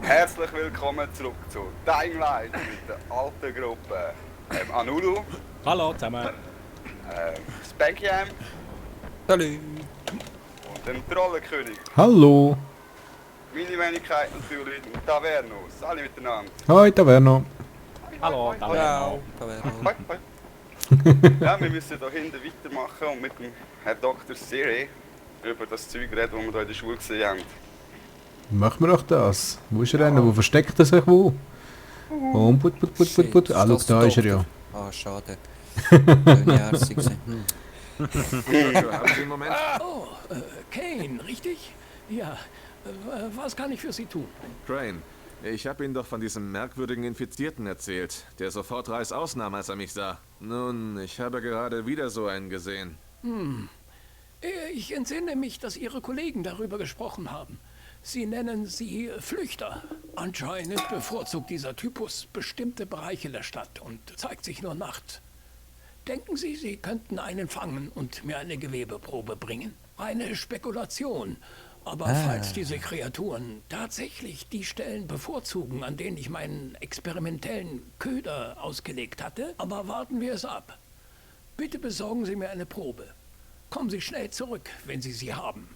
Herzlich willkommen zurück zu Dying Light mit der alten Gruppe. Anulu, Hallo zusammen. Spankyam Salut. und dem Trollenkönig. Hallo. Meine Wenigkeit natürlich, Tavernus. Alle miteinander. Hoi, Taverno. Hallo, hoi, Ciao. Taverno. hoi, hoi. Ja, wir müssen hier hinten weitermachen und mit dem Herr Dr. Siri über das Zeug reden, das wir hier in der Schule gesehen haben. Machen wir doch das. Wo ist er denn? Wo versteckt er sich wo? Und put. Ah, schau, da ist er ja. Ah, schade. Schöne Ärzte gewesen. Haben Sie einen Moment? Oh, Kane, richtig? Ja, was kann ich für Sie tun? Crane, ich habe Ihnen doch von diesem merkwürdigen Infizierten erzählt, der sofort reißaus nahm, als er mich sah. Nun, ich habe gerade wieder so einen gesehen. Ich entsinne mich, dass Ihre Kollegen darüber gesprochen haben. Sie nennen sie Flüchter. Anscheinend bevorzugt dieser Typus bestimmte Bereiche der Stadt und zeigt sich nur nachts. Denken Sie, Sie könnten einen fangen und mir eine Gewebeprobe bringen? Reine Spekulation. Aber falls diese Kreaturen tatsächlich die Stellen bevorzugen, an denen ich meinen experimentellen Köder ausgelegt hatte, aber warten wir es ab. Bitte besorgen Sie mir eine Probe. Kommen Sie schnell zurück, wenn Sie sie haben.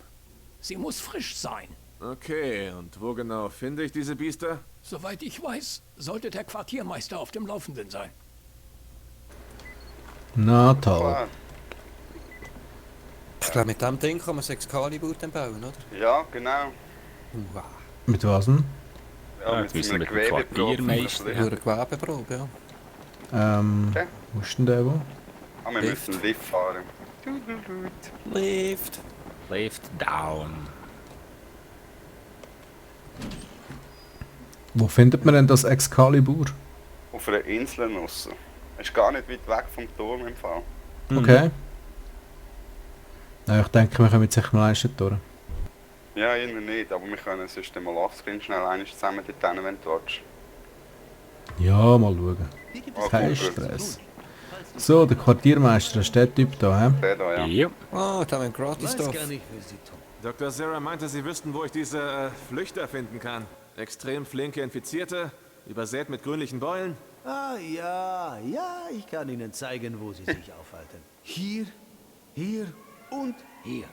Sie muss frisch sein. Okay, und wo genau finde ich diese Biester? Soweit ich weiß, sollte der Quartiermeister auf dem Laufenden sein. Na toll. Ah, Ich glaube, mit dem Ding kann man 6 Excalibur dann bauen, oder? ja, genau. Wow. Mit was denn? Ja, Ja, mit jetzt so einem müssen wir mit dem Gewebeprobe. Quartiermeister, Nur eine Gewebeprobe, ja. Okay. Wo ist denn der wo? Ah, wir Lift. müssen Lift fahren. Lift. Lift down. Wo findet man denn das Excalibur? Auf einer Insel draussen. Ist gar nicht weit weg vom Turm im Fall. Okay. Ja, ich denke, wir kommen sicher mal leisten durch. Ja, innen nicht, aber wir können sonst mal offscreen schnell einmal zusammen dort hin, wenn du willst. Ja, mal schauen. Ah, Kein cool, Stress. So, der Quartiermeister, das ist der Typ da, hä? Der da, ja. Ja. Ah, da haben wir einen Gratis-Stoff. Dr. Sarah meinte, Sie wüssten, wo ich diese Flüchter finden kann. Extrem flinke Infizierte, übersät mit grünlichen Beulen. Ah ja, ich kann Ihnen zeigen, wo Sie sich aufhalten. Hier, hier und hier.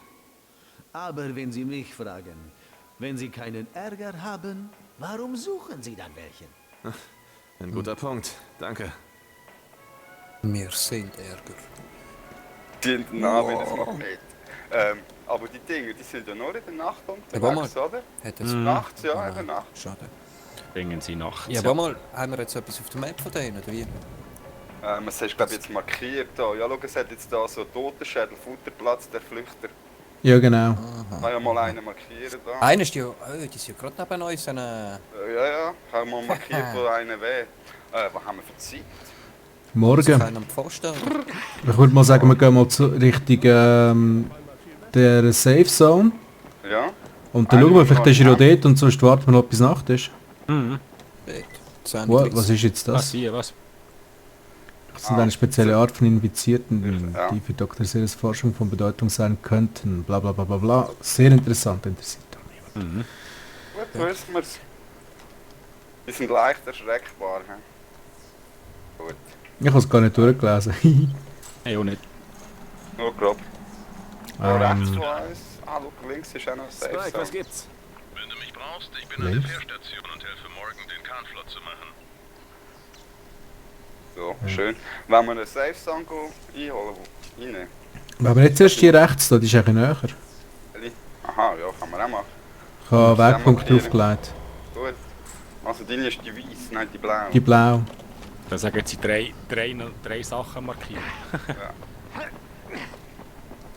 Aber wenn Sie mich fragen, wenn Sie keinen Ärger haben, warum suchen Sie dann welchen? Ein guter Punkt, danke. Wir sind Ärger. Die sind den Namen wieder nicht. Aber die Dinge, die sind ja nur in der Nacht Aber unterwegs, oder? Hat das... Nachts, ja, Ah, in der Nacht. Schade. Bringen Sie nachts. Ja, aber mal, haben wir jetzt etwas auf der Map von denen, oder wie? Es ist, glaube ich, jetzt markiert da. Ja, schau, es hat jetzt da so Totenschädel, Futterplatz der Flüchter. Ja, genau. Kann ja mal einen markieren da. Einer ist ja... Oh, die ist ja gerade neben uns. Ja, haben wir markiert, wo einer wäre. Was haben wir für Zeit? Morgen. Keiner am Pfosten, oder? Ich würde mal sagen, wir gehen mal zu Richtung der Safe Zone. Ja? Und dann schauen wir, vielleicht ist er ja dort und sonst warten wir noch bis Nacht ist. Dort. Was ist jetzt Was das? hier, was? Das sind eine spezielle Art von Infizierten, Ja. die für Dr. Seres Forschung von Bedeutung sein könnten. Bla bla bla bla bla. Sehr interessant, interessiert mich. Gut, wissen wir's. Die sind leicht erschreckbar. He? Gut. Ich habe es gar nicht durchgelesen. Hey, auch nicht. Nur grob. Rechts von uns. Ah, schau, links ist auch noch safe. Spike, was Zone. gibt's? Wenn du mich brauchst, ich bin an der Links? Fährstation und helfe morgen, den Kahn flott zu machen. So, schön. Wenn wir eine Safe Zone gehen, einholen, rein. Wenn wir jetzt erst hier rechts, da, die ist ein bisschen näher. Aha, ja, kann man auch machen. Ich habe Ja, Wegpunkte markieren. aufgelegt. Gut. Also deine ist die weiß, nein die blau. Die blau. Dann sagen Sie drei Sachen markieren.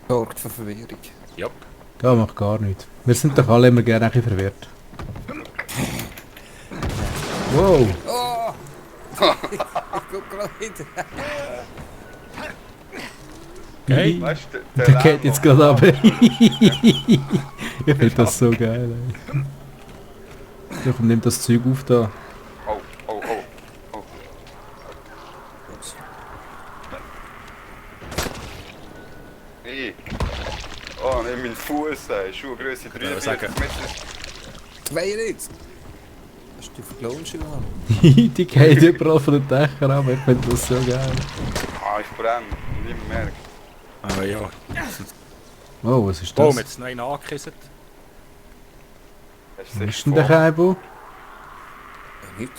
Sorgt für Verwirrung. Ja. Da macht gar nichts. Wir sind doch alle immer gerne ein bisschen verwirrt. Wow. Oh! Ich guck gerade wieder. Okay. Weißt du, Der Lärm geht jetzt macht- gerade ab. Ich finde das so geil. Ey. Ja, komm, nimm das Zeug auf da. Oh, oh, oh. Oh. Hey. Oh, nimm meinen Fuß, ey. Schuhgröße Ja, sagen. 43 Meter. 92. Hast du die Klonschuhe an? Die gehen überall von den Dächern ab, ich finde das so geil. Ah, ich brenne. Niemand merkt. Ah ja. Oh, was ist Oh, das? mit jetzt noch einen angekisselt. Hast du Wo sicher ist denn der vor? Kaibo? Ja, nicht.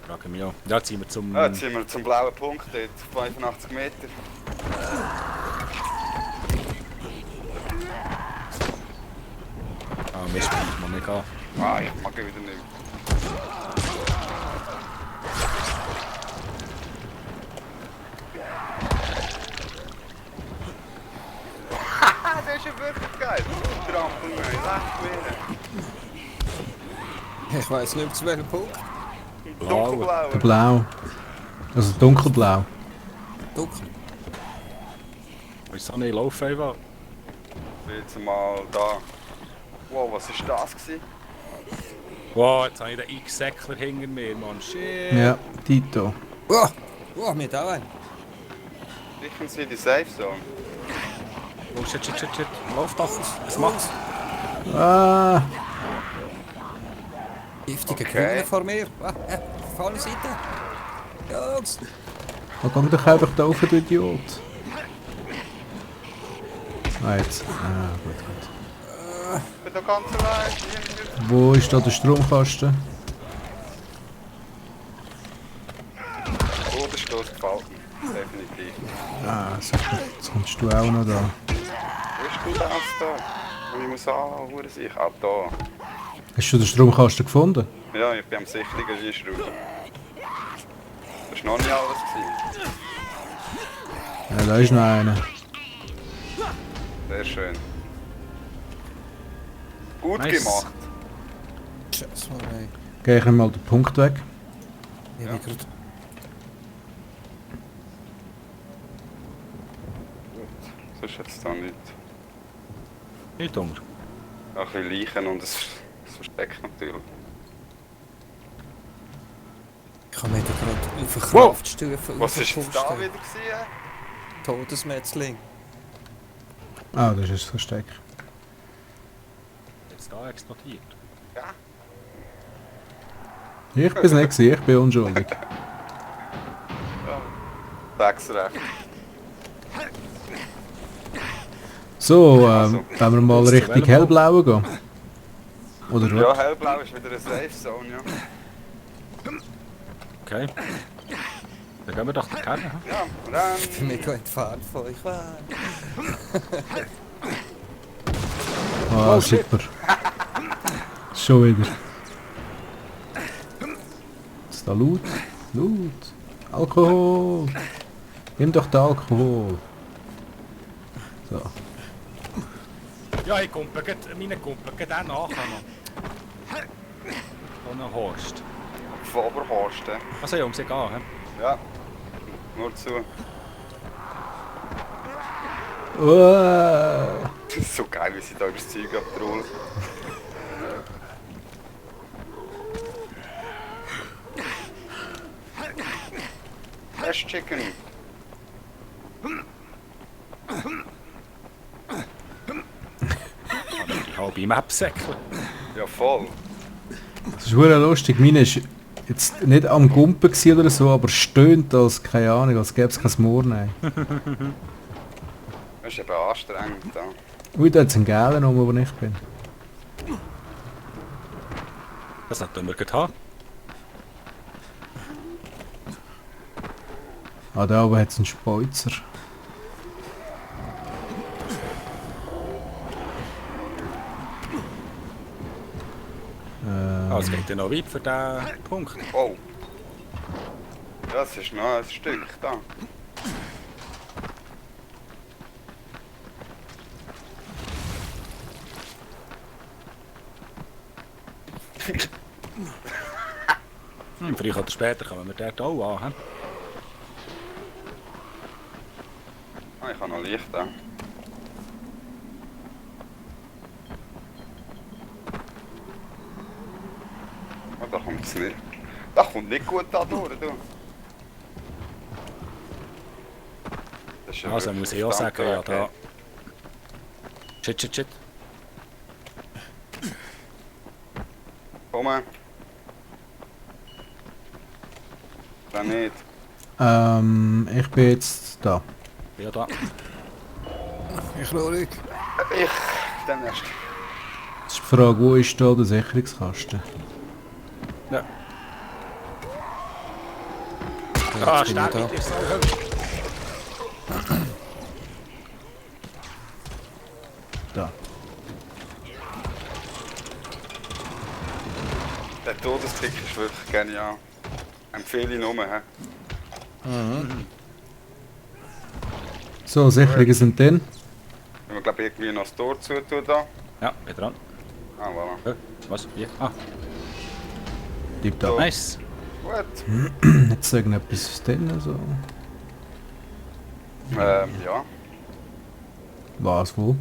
Frage mich auch. Ja, jetzt sind wir zum... Ja, jetzt sind wir zum blauen Punkt, dort 85 Meter. Ah, Mist, muss man nicht gehen. Ah, ich mag ihn wieder nicht. Haha, der ist ja wirklich geil. Trampeln, recht Ich weiss nicht, zu welchem Punkt. wieder. Dunkelblau. Der Blau. Also dunkelblau. Dunkel. Wieso nicht? Lauf einfach. Jetzt mal da. Wow, was ist das gewesen? Wow, jetzt habe ich den X-Säckler hinter mir, Mann. Shit. Ja, Tito. Oh, oh, mir da ein. Sichern Sie die Safe Zone. Oh, shit. Lauf doch. Was macht's? Ah, Giftige Okay. Kühe vor mir. Ah, vorne Seite. Jungs. wo geht doch einfach da rauf, du Idiot? Ah, jetzt. Ah, gut. Ich bin da ganz allein. Niemand. Wo ist da der Stromkasten? Bodenstoß gefällt mir. Definitiv. Ah, super. Jetzt kommst du auch noch da. Wo ist du das da? Und ich muss anhauen, sich auch da. Hast du den Stromkasten gefunden? Ja, ich bin am Sicherungen einschrauben. Das war noch nicht alles gewesen. Ja, da ist noch einer. Sehr schön. Gut Nice. gemacht. Scheiße, Mann, ey. Gehe ich mal den Punkt weg. Ich Ja. bin grad... So ist jetzt da nicht. Nicht dummer. Ein bisschen Leichen und es versteckt natürlich. Ich habe mir da gerade auf eine Wow. Kraftstufe Was ist jetzt da aufgepusht. wieder gewesen? Todesmetzling. Ah, das ist das Versteck. Jetzt da explodiert. Ja. Ich bin's nicht gewesen, ich bin unschuldig. Sechsrecht. So, Also, wenn wir mal jetzt zu Richtung welchem hellblau gehen. Oder Ja, was? hellblau ist wieder eine Safe Zone, ja. Okay. Dann gehen wir doch dorthin. hm? Ja, Ich bin dann. mega entfernt von euch. Ah, Oh, shit. super. Schon wieder. Ist da laut? Laut. Alkohol. Nimm doch den Alkohol. So. Ja, ich kumpel meine Kumpel geht auch nachher noch. So ein Horst. Von Oberhorst, hä? Also Jungs, ich gehe. He? Ja. Nur zu. Uah. Das ist so geil, wie sie da übers Zeug abtrollen. Fresh Chicken. Die halbe Map säckeln. Ja, voll. Das ist verdammt lustig. Meine ist jetzt nicht am Gumpen gewesen oder so, aber stöhnt als, keine Ahnung, als gäbe es kein Morgen. Das ist eben anstrengend da. Ui, da hat es einen Gelen rum, wo ich bin. Das sollten wir gerade haben. Ah, da oben hat es einen Speuzer. Ah, es geht ja noch weit für diesen Punkt. Oh. Ja, es ist noch ein Stück da. Früher oder später kommen wir dort auch an. He? Ah, ich habe noch Licht da. Oh, da kommt es nicht. Da kommt nicht gut da durch, du. Das ist ja Also wirklich muss ich auch sagen, ja Standwerk, da. Shit. Komm. Dann nicht. Ich bin jetzt da. Ja, da. Ich schaue. Ich. Dann erst. Jetzt ist die Frage, wo ist da der Sicherungskasten? Ja. Ja, Ah, jetzt bin ich da. ständig ist so hoch. Da. Der Todeskick ist wirklich genial. Empfehle ich nur, hä? So, Sicherungen sind drin. Wenn wir glaube irgendwie noch das Tor zutun da. Ja, bin dran. Ah, voilà. Was? Wie? Ah, Tipptopp. nice. Gut. Jetzt irgendetwas drin. So. Ja. Was, wo?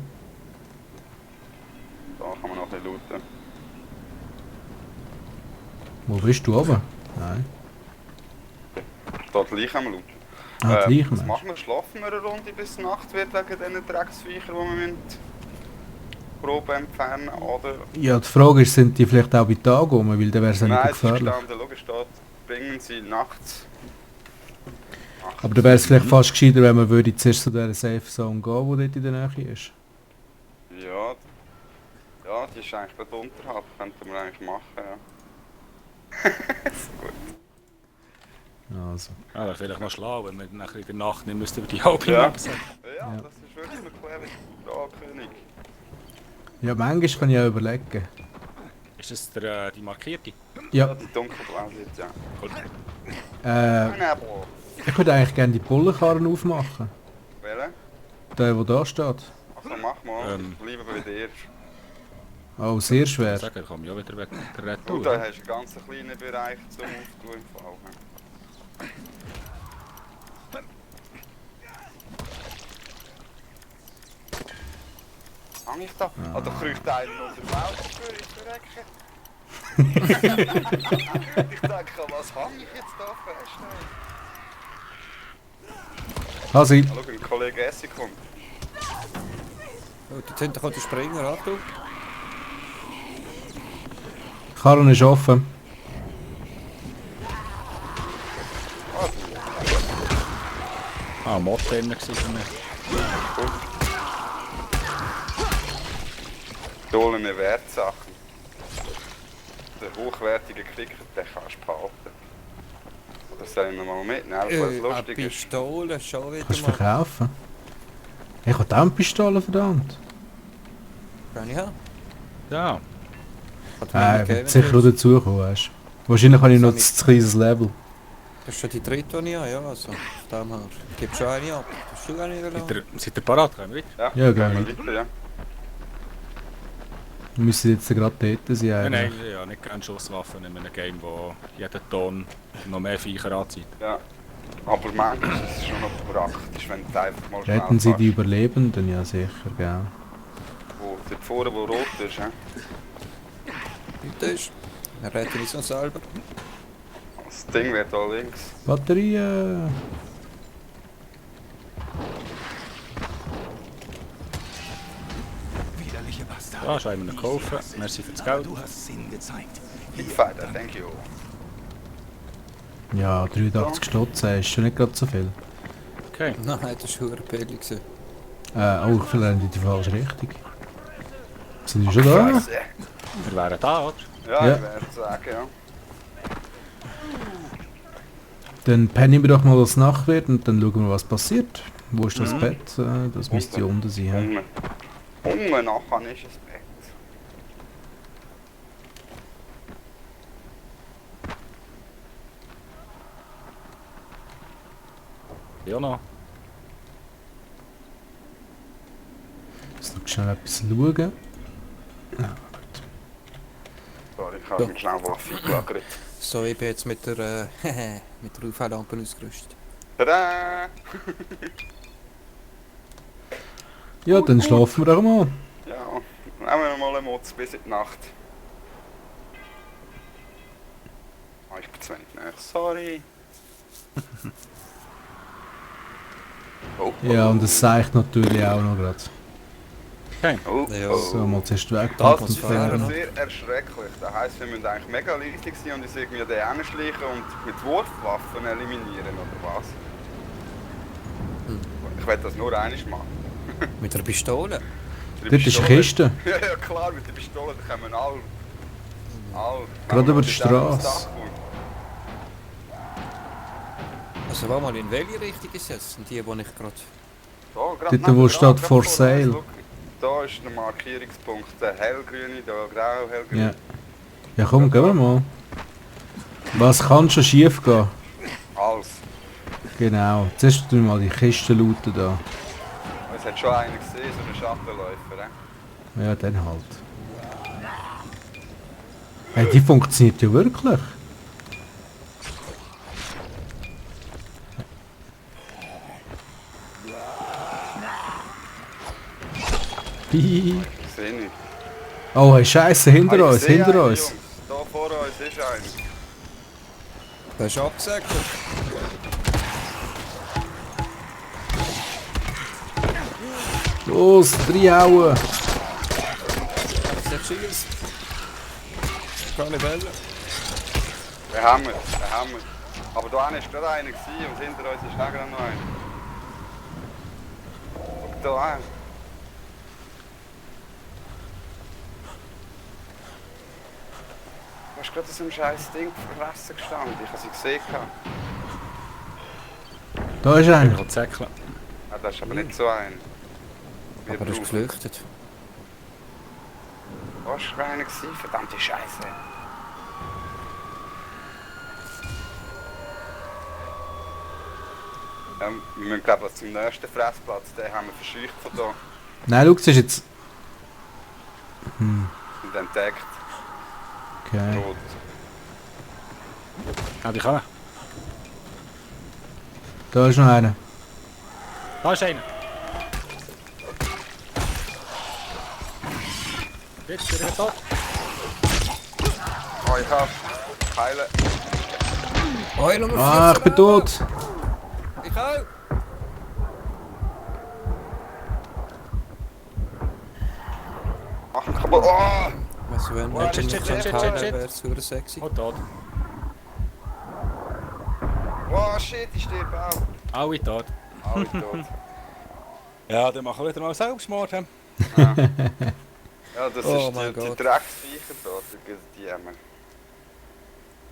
Da kann man noch ein bisschen looten. Wo bist du oben? Nein. Da gleich am looten. Ah, gleich, was meinst machen wir? Schlafen wir eine Runde bis Nacht wird wegen diesen Drecksviechern, die wir müssen Probe entfernen, oder? Ja, die Frage ist, sind die vielleicht auch bei Tag rum, weil dann wäre es ja Nein, nicht es ist gefährlich. gestanden, logisch, da bringen sie nachts. Aber dann wäre es vielleicht fast gescheiter, wenn man würde zuerst zu dieser Safe Zone gehen, die dort in der Nähe ist. Ja, ja, die ist eigentlich dort unterhalb, könnten wir eigentlich machen, ja. Ist gut. Also. Ja, wäre vielleicht noch schlau, wenn wir nachher in der Nacht nicht müssten über die halbe Ja. Map sein. Ja, das ist wirklich eine clevere Frage, König. Ja, manchmal kann ich auch überlegen. Ist das der, die markierte? Ja, Die dunkelblau wird, ja. Cool. Pineapple. ich würde eigentlich gerne die Bullenkarren aufmachen. Welche? Der, der da steht. Also mach mal, bleiben wir bei dir. Oh, sehr Ich schwer. sage, da kann man ja wieder weg der Du, Retour. da hast du einen ganz kleinen Bereich zum Auftun im Fall. Hang ich da? Ah, da kriegt einer noch den Lauf für ich verrecke. Ich denke, was hang ich jetzt da fest? Hasi, Schau, ein Kollege Essig kommt. Oh, dort hinten kommt der Springer, Achtung. Karren ist offen. Ah, Mod drin war für mich. Da holen wir Wertsachen. Den hochwertigen Klicker, den kannst du behalten. Oder soll ich noch mal mitnehmen, weil es Eine lustig ist? Pistole, schon wieder Kannst du mal. verkaufen? Ich habe auch eine Pistole, verdammt. Kann ich haben? Ja. Hat mir nicht Wird gegeben, sicher noch dazukommen, weißt du. Wahrscheinlich habe ich noch das kleines Level. Das ist schon die dritte, die ich habe, ja, also. Von dem her. Ich gebe schon eine ab. Hast du gar nicht gelassen? Seid ihr parat? Können wir weiter? Ja, gehen gerne. wir weiter, ja. Wir müssen jetzt gerade dort sein. Nein, eigentlich. nein, ja, nicht gerne Schusswaffen in einem Game, wo jeder Ton noch mehr Viecher anzieht. Ja. Aber manchmal ist es schon noch praktisch, wenn du einfach mal schnell Retten Sie die kannst. Überlebenden? Ja, sicher, gell. Wo, dort vorne, wo rot ist, hä? Bitte ist. Er rettet uns noch selber. Das Ding wird da links. Batterien! Widerliche Bastard. Ja, schreiben wir ihn kaufen. Merci für das Geld. Du hast Sinn gezeigt. Fighter, thank you. Ja, 83 Stutzen ist schon nicht gerade so viel. Okay. Nein, das war verdammt billig. Oh, ich verlerne die falsche Richtung. Sind die schon da? Scheiße. Wir wären da, oder? Ja, Ja. ich werde sagen, ja. Dann pennen wir doch mal, dass es Nacht wird und dann schauen wir, was passiert. Wo ist das Bett? Das müsste hier unten sein. hä? Unten. Unten nachher ist das Bett. Ja, noch. Jetzt noch schnell etwas schauen. Sorry, ich habe Ja. mich schnell Waffe gelagert. So, ich bin jetzt mit der mit der UV-Lampe ausgerüstet. Tada! Ja, dann schlafen wir doch mal. Ja, nehmen wir mal einen Mutz bis in die Nacht. Ah, ich bin zu wenig näher, sorry. Oh, Ja, und es seicht natürlich auch noch gerade. Okay. Oh, Ja. oh. So, mal zuerst weg. Das und ist fahren. sehr erschrecklich. Das heisst, wir müssen eigentlich mega leistig sein und uns irgendwie den hinschleichen und mit Wurfwaffen eliminieren, oder was? Ich werde das nur einmal machen. Mit der Pistole. Die Dort ist eine Pistole- Kiste. Ja, ja klar, mit der Pistole da kommen alle. Gerade über die Wenn man aufs Straße. Dach kommt. Also war mal in welche Richtung ist es? Und die ich gerade... Da, gerade Dort, wo neben steht dran, for gerade vor uns, sale. schau. Da ist der Markierungspunkt, der hellgrüne, da grau, hellgrün. Ja. Ja komm, gehen wir mal. Was kann schon schief gehen? Alles. Genau. Zuerst tun wir mal die Kiste looten da. Es hat schon einen gesehen, so einen Schattenläufer. Ja, dann halt. Hey, die funktioniert ja wirklich. Hihi. Sehe nicht. Oh, hey, Scheiße, hinter Ah, ich uns, sehe hinter einen, uns. Jungs. Da vor uns ist einer. Der ist abgesagt. Los, reinhauen. Der schießt. Keine Welle. Wir haben es, wir haben es. Aber da war gerade einer gewesen und hinter uns ist auch gerade noch einer. Guck da an. Du hast gerade so ein scheiß Ding verfressen gestanden. Ich habe sie gesehen. Da ist einer. Ich will zäckeln. Ah, das ist aber nicht so ein. Wir Aber er ist brauchen- geflüchtet. Da war einer gewesen, verdammte Scheiße. Wir müssen glaube ich zum nächsten Fressplatz, den haben wir verscheucht von da Nein, schau, das ist jetzt... und entdeckt. Okay. Rot. Ja, die kommen. Da ist noch einer. Da ist einer. Jetzt ist er tot. Oh, ich hab Heile. Oh, ich Ah, ich bin tot. Ich auch. Ach, kaputt. Oh! Also wenn Oh, wir shit, nicht shit, ganz shit, heilen, shit. wäre es super sexy. Oh, tot. Oh shit, ich sterbe auch. Alle tot. Alle tot. Ja, dann machen wir wieder mal Selbstmord. Ja, das Oh ist mein die Gott. Drecksviecher da, die haben wir.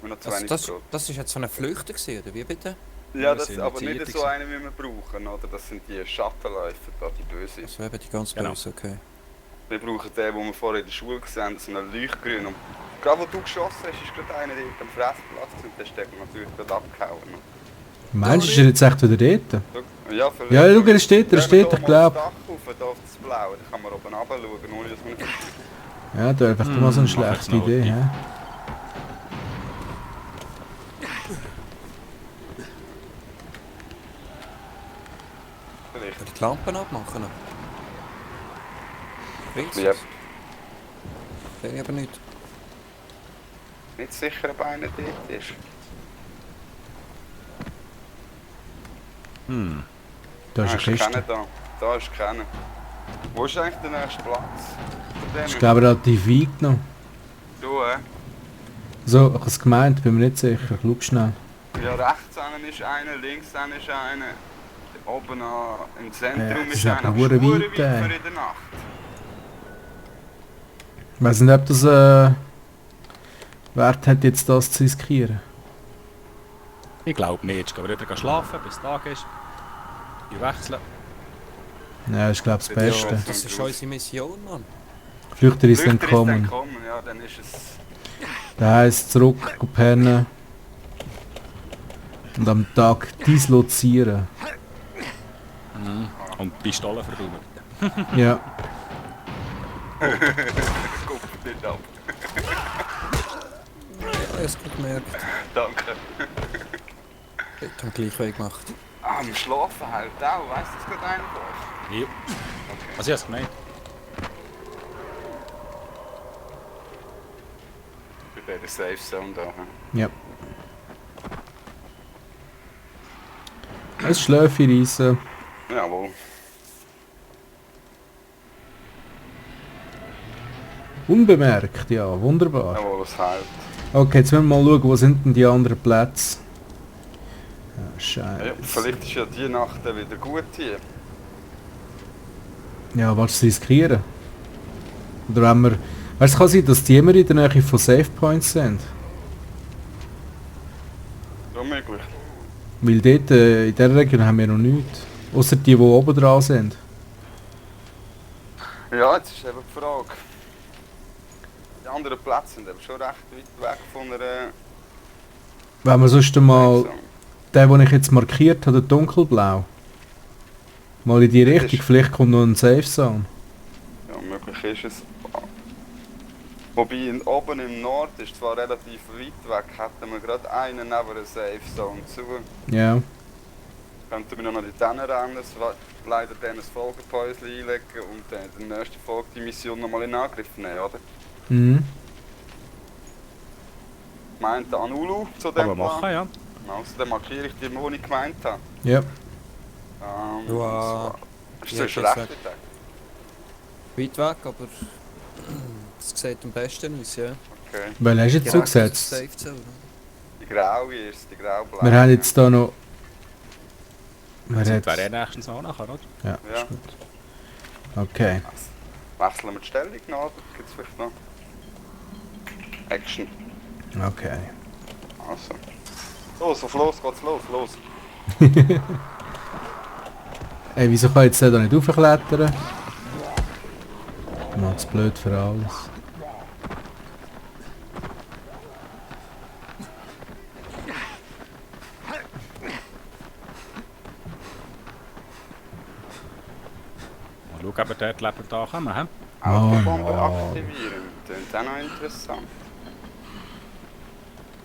Wir noch zu wenig gebraucht. Das ist jetzt so eine Flüchter gewesen, oder wie bitte? Ja, das sind ist aber nicht initiiert so eine, wie wir brauchen, oder? Das sind die Schattenläufer da, die böse. Also eben die ganz Genau. böse, okay. Wir brauchen den, den wir vorher in der Schule gesehen haben, so einen Leuchtgrün. Und gerade wo du geschossen hast, ist gerade einer dort am Fressplatz und der steckt natürlich gerade abgehauen. Meinst du, ist er jetzt echt wieder dort? Schau, ja, vielleicht. Ja, schau, er steht, ich Wenn wir glaube. da mal aufs Dach rauf, da auf das Blaue, dann kann man oben runter schauen, ohne dass man nicht... Ja, das wäre einfach mal so eine mach jetzt schlechte noch Idee. die. Hä? Vielleicht. Kann ich die Lampen abmachen noch? Bringt's? Ja, Sehe ich aber nicht. nicht sicher, ob einer dort ist. Da ist eine keiner Kiste. da. Da ist keiner. Wo ist eigentlich der nächste Platz? Von Das ist denen? glaube ich relativ weit noch. Du, So, ich habe es gemeint, bin mir nicht sicher. Schau schnell. Ja, rechts an ist einer, links an ist einer. Oben im Zentrum das ist ist einer. aber Aber hure verdammt weit, weit für in der Nacht. Ich weiß nicht, ob das Wert hat, jetzt das zu riskieren. Ich glaube nicht. Jetzt gehen wir wieder schlafen, bis Tag ist. Wir wechseln. Ja, das ist glaube ich das Ja, Beste. Das ist unsere Mission, Mann. Flüchter ist Flüchter ist dann entkommen. gekommen, ja, dann ist es... Das heisst, zurück pennen. Und am Tag dislozieren. Und die Pistolen verbrauchen. Ja. Guckt nicht ab. Ja, es gut gemerkt. Danke. Ich habe gleich Weg gemacht. Ah, am Schlafen halt auch, weißt du, das gerade einer von euch? Ja. Also ich habe es gemeint. Ich bin in der Safe Zone da. Hm? Ja. Ein Schläfchen reissen. Jawohl. Unbemerkt, ja, wunderbar. Jawohl, es hält. Okay, jetzt müssen wir mal schauen, wo sind denn die anderen Plätze? Ja, Ja, Scheiße. vielleicht ist ja die Nacht dann wieder gut hier. Ja, willst du es riskieren? Oder wenn wir... Weißt du, es kann sein, dass die immer in der Nähe von Save Points sind. So möglich. Weil dort, in dieser Region haben wir noch nichts. Außer die oben dran sind. Ja, jetzt ist eben die Frage. Die anderen Plätze sind eben schon recht weit weg von einer... Wenn wir sonst einmal... Den ich jetzt markiert habe, der dunkelblau. Mal in die Richtung, vielleicht kommt noch ein Safe Zone. Ja, möglich ist es. Wobei oben im Nord ist zwar relativ weit weg, hätten wir gerade einen neben einer Safe Zone zu. Ja. Könnten wir noch in den rennen, leider dann ein Folgepäuschen einlegen und dann in der nächsten Folge die Mission nochmal in Angriff nehmen, oder? Mhm. Meint der Anulu zu dem Aber machen, Plan? ja. Also dann markiere ich die, wo ich gemeint habe. Ja. Ja. Ist Ja, das ich schlecht sag- gedacht? Weit weg, aber es sieht am besten aus, ja. Okay. Weil hast du jetzt so gesetzt? Safe Zone. Die graue ist, die graublaue. Wir haben jetzt da noch... Wir Das hat... wäre ja nächstens auch nachher, oder? Ja, Ja. ist gut. Okay. Wechseln wir die Stellung noch, oder gibt es vielleicht noch Action? Okay. Also. Los, auf los geht's los, los. Ey, wieso kann jetzt der da nicht raufklettern? Macht's blöd für alles. Mal schauen, ob wir dort Leber da kommen, hä? Autobombe no. aktivieren, klingt auch noch interessant.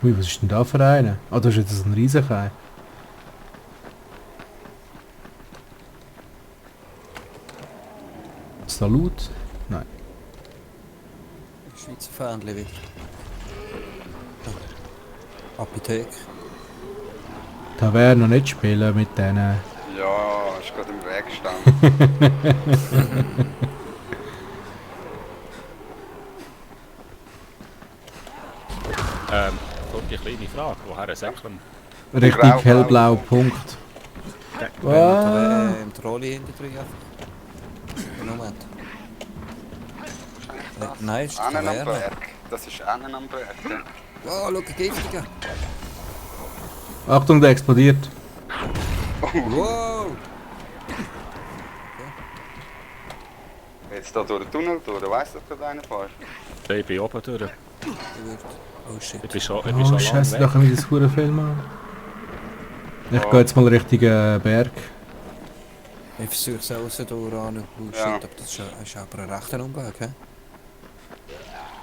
Ui, was ist denn da für einer? Ah, da ist jetzt so ein Riesenkai. Ist da laut? Nein. Schweizer Fähnchen wieder. Apotheke. Taverne noch nicht spielen mit denen. Ja, ist gerade im Weg gestanden. Kommt die kleine Frage, woher säckeln? Richtig Grau-blau. hellblau Punkt. Ah. Im Trolley hinten drin einfach. Moment. Nein, ist die Einen am Taverne. Berg. Das ist einen am Berg. Ja. Oh, schau, ein Giftiger. Achtung, der explodiert. Wow! Jetzt da durch den Tunnel durch, weiss doch gerade einer fährt. Ich bin oben durch. Oh shit. Ich bin schon Oh lang Scheiße, da weg. können wir das hure Film an. Ich gehe jetzt mal Richtung Berg. Ich versuche es außen durch an. Oh shit, Ja. aber das ist aber ein rechter Umweg, hä?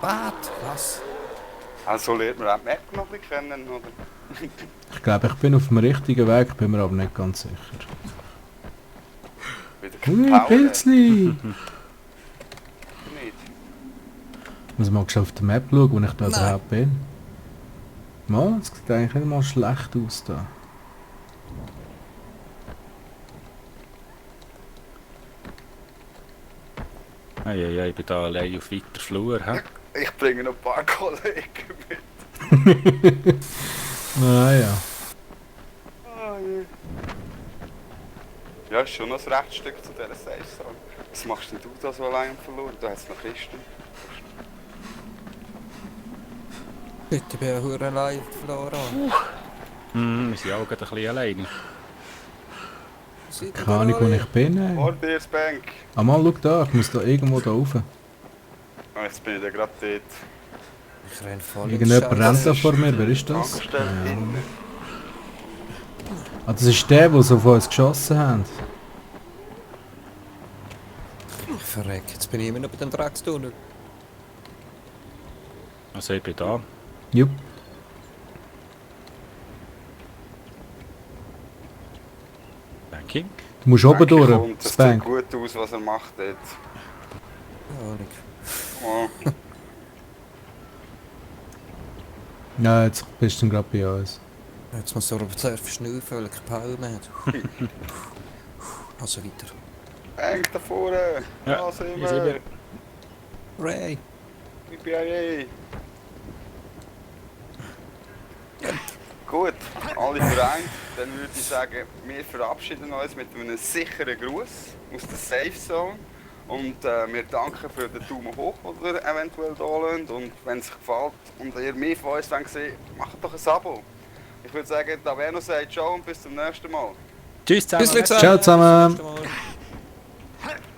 Bad, was? Also lernt man auch die Map noch ein bisschen kennen, oder? Ich glaube, ich bin auf dem richtigen Weg, bin mir aber nicht ganz sicher. Wieder Ui, Power, Pilzli! nicht. Muss mal schnell auf der Map schauen, wo ich da Nein. überhaupt bin. Mal, das sieht eigentlich nicht mal schlecht aus da. Eieiei, ich bin da allein auf weiter Flur, hä? Ich bringe noch ein paar Kollegen mit. Ah ja. Ja, ist schon noch ein rechtes Stück zu dieser Safe Zone. Was machst denn du da so allein verloren? Da hat es noch Kisten. Bitte, ich bin ja hure allein auf der Flora. Wir sind auch gerade ein bisschen alleine. Keine Ahnung, wo ich bin. Ey. Vor dir das Bank. Ah mal, schau da, ich muss da irgendwo da rauf. Oh, jetzt bin ich da gerade dort. Ich renn voll Irgendjemand rennt da vor mir, wer ist das? Angestellt innen. Ah, das ist der, der so von uns geschossen hat. Ich verreck, jetzt bin ich immer noch bei dem Dreckstunnel. Also ich bin da. Jupp. Danke. Du musst oben durch, Kommt, das das sieht Bank. gut aus, was er macht dort. Ja, nicht. Oh. Ja, jetzt bist du gerade bei uns. Jetzt muss ich aber zuerst verschnaufen, weil ich keine Palme habe. Also weiter. Bank da vorne. Ja, Da sind hier sind wir. wir. Ray! Yippie! Gut, alle vereint. Dann würde ich sagen, wir verabschieden uns mit einem sicheren Gruß aus der Safe Zone. Und wir danken für den Daumen hoch, den ihr eventuell da lasst. Und wenn es euch gefällt und ihr mehr von uns wollt sehen, macht doch ein Abo. Ich würde sagen, Taverno sagt ciao und bis zum nächsten Mal. Tschüss zusammen. Bis Ciao zusammen. Bis zum nächsten Mal.